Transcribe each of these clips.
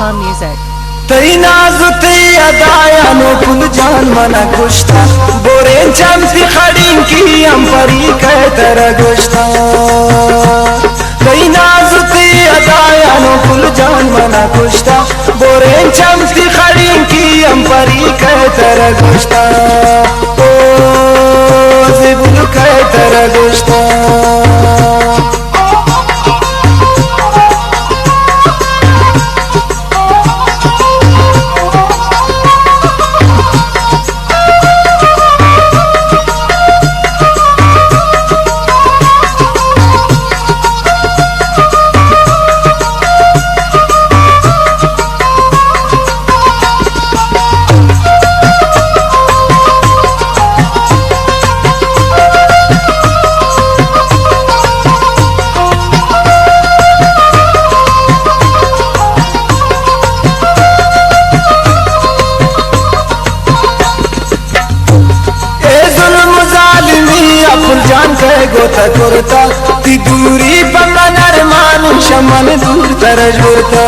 Music. تئی ناز و تئی ادایانو پل جان منا کشتا، بورین چم تی خڑینکی ہم پری کئے ترا گشتا۔ تئی ناز و تئی ادایانو پل جان منا کشتا، بورین چم تی خڑینکی ہم پری کئے ترا گشتا۔ او زبل کئے ترا گشتا۔ اے ظلم ظالمی اپل جان کئے گوتا کرتا، تی دوری پہ من ارمان شمن دور ترش برتا۔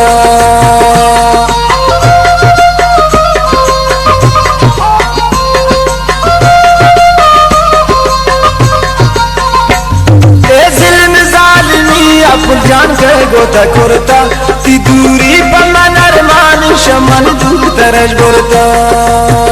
اے ظلم ظالمی اپل جان کئے گوتا کرتا، تی دوری پہ من ارمان شمن دور ترش برتا۔